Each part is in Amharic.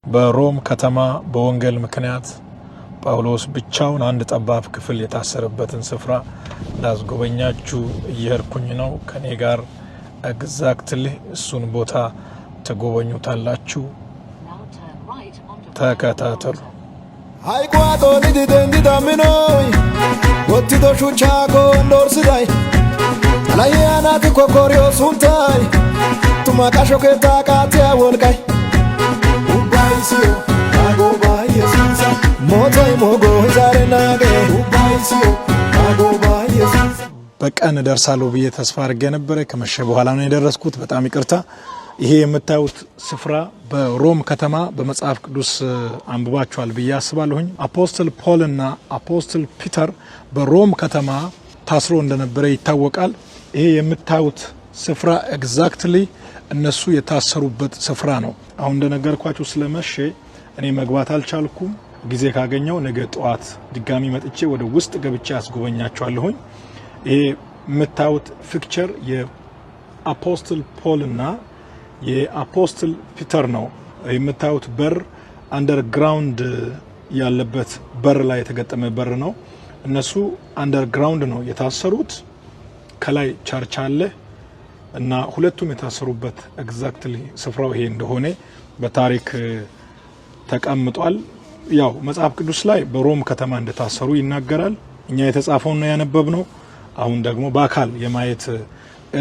በሮም ከተማ በወንጌል ምክንያት ጳውሎስ ብቻውን አንድ ጠባብ ክፍል የታሰረበትን ስፍራ ላስጎበኛችሁ እየሄድኩኝ ነው። ከኔ ጋር exactly እሱን ቦታ ትጎበኙታላችሁ። ተከታተሉ። Hayquwaa xoonidi denddida minoy wottido shuchchaa gonddorssiday xalahiyaa naati kokkoriyo sunttay tuma qasho keettaa qaattiya wolqqay ubbay siyo naagobaa Yesuusa mootoy moogo zaarennaagee ubbay siyo naagobaa Yesuusa. በቀን እደርሳለሁ ብዬ ተስፋ አድርጌ ነበረ። ከመሸ በኋላ ነው የደረስኩት። በጣም ይቅርታ። ይሄ የምታዩት ስፍራ በሮም ከተማ በመጽሐፍ ቅዱስ አንብባችኋል ብዬ አስባለሁኝ። Apostle Paul እና Apostle Peter በሮም ከተማ ታስሮ እንደነበረ ይታወቃል። ይሄ የምታዩት ስፍራ exactly እነሱ የታሰሩበት ስፍራ ነው። አሁን እንደነገርኳችሁ ስለመሸ እኔ መግባት አልቻልኩም። ጊዜ ካገኘሁ ነገ ጠዋት ድጋሚ መጥቼ ወደ ውስጥ ገብቼ አስጎበኛችኋለሁኝ። ይሄ የምታዩት picture የ Apostle Paul እና የ Apostle Peter ነው። የምታዩት በር underground ያለበት በር ላይ የተገጠመ በር ነው። እነሱ underground ነው የታሰሩት። ከላይ church አለ እና ሁለቱም የታሰሩበት exactly ስፍራው ይሄ እንደሆነ በታሪክ ተቀምጧል። ያው መጽሐፍ ቅዱስ ላይ በሮም ከተማ እንደታሰሩ ይናገራል። እኛ የተጻፈውን ነው ያነበብነው። አሁን ደግሞ በአካል የማየት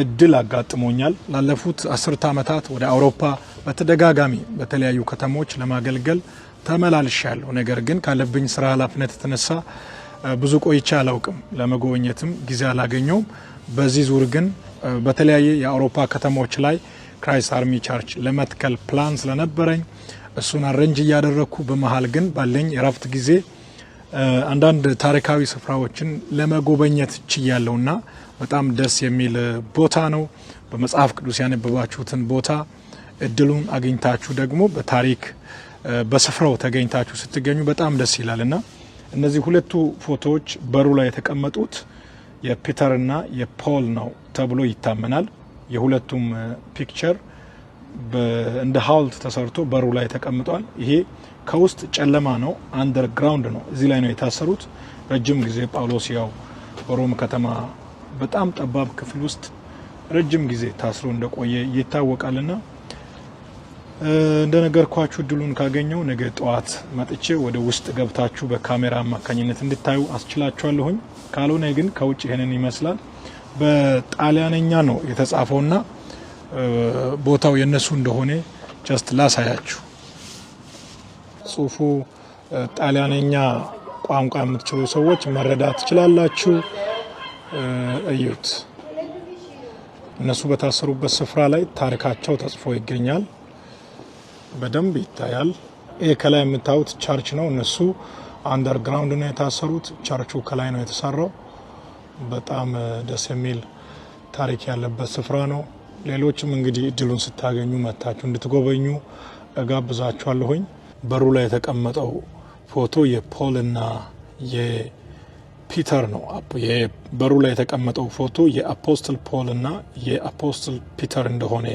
እድል አጋጥሞኛል። ላለፉት 10 ዓመታት ወደ አውሮፓ በተደጋጋሚ በተለያዩ ከተሞች ለማገልገል ተመላልሻለሁ። ነገር ግን ካለብኝ ስራ ኃላፊነት የተነሳ ብዙ ቆይቼ አላውቅም። ለመጎብኘትም ጊዜ አላገኘሁም። በዚህ ዙር ግን በተለያየ የአውሮፓ ከተሞች ላይ Christ Army Church ለመትከል ፕላን ስለነበረኝ እሱን arrange እያደረግኩ በመሀል ግን ባለኝ የረፍት ጊዜ አንዳንድ ታሪካዊ ስፍራዎችን ለመጎብኘት ችያለሁና በጣም ደስ የሚል ቦታ ነው። በመጽሐፍ ቅዱስ ያነበባችሁትን ቦታ እድሉን አግኝታችሁ ደግሞ በታሪክ በስፍራው ተገኝታችሁ ስትገኙ በጣም ደስ ይላል እና እነዚህ ሁለቱ ፎቶዎች በሩ ላይ የተቀመጡት የፒተርና የፖል ነው ተብሎ ይታመናል። የሁለቱም picture እንደ ሐውልት ተሰርቶ በሩ ላይ ተቀምጧል። ይሄ ከውስጥ ጨለማ ነው፣ underground ነው። እዚህ ላይ ነው የታሰሩት። ረጅም ጊዜ ጳውሎስ ያው በሮም ከተማ በጣም ጠባብ ክፍል ውስጥ ረጅም ጊዜ ታስሮ እንደቆየ ይታወቃልና እንደነገርኳችሁ እድሉን ካገኘሁ ነገ ጠዋት መጥቼ ወደ ውስጥ ገብታችሁ በካሜራ አማካኝነት እንድታዩ አስችላችኋለሁኝ። ካልሆነ ግን ከውጭ ይሄንን ይመስላል። በጣሊያንኛ ነው የተጻፈውና ቦታው የነሱ እንደሆነ just ላሳያችሁ። ጽሁፉ ጣሊያንኛ ቋንቋ የምትችሉ ሰዎች መረዳት ትችላላችሁ። እዩት። እነሱ በታሰሩበት ስፍራ ላይ ታሪካቸው ተጽፎ ይገኛል። በደንብ ይታያል። ይህ ከላይ የምታዩት church ነው። እነሱ underground ነው የታሰሩት። ቸርቹ ከላይ ነው የተሰራው። በጣም ደስ የሚል ታሪክ ያለበት ስፍራ ነው። ሌሎችም እንግዲህ እድሉን ስታገኙ መጥታችሁ እንድትጎበኙ እጋብዛችኋለሁኝ። በሩ ላይ የተቀመጠው ፎቶ የፖል እና የፒተር ነው። በሩ ላይ የተቀመጠው ፎቶ የ Apostle Paul እና የ Apostle Peter እንደሆነ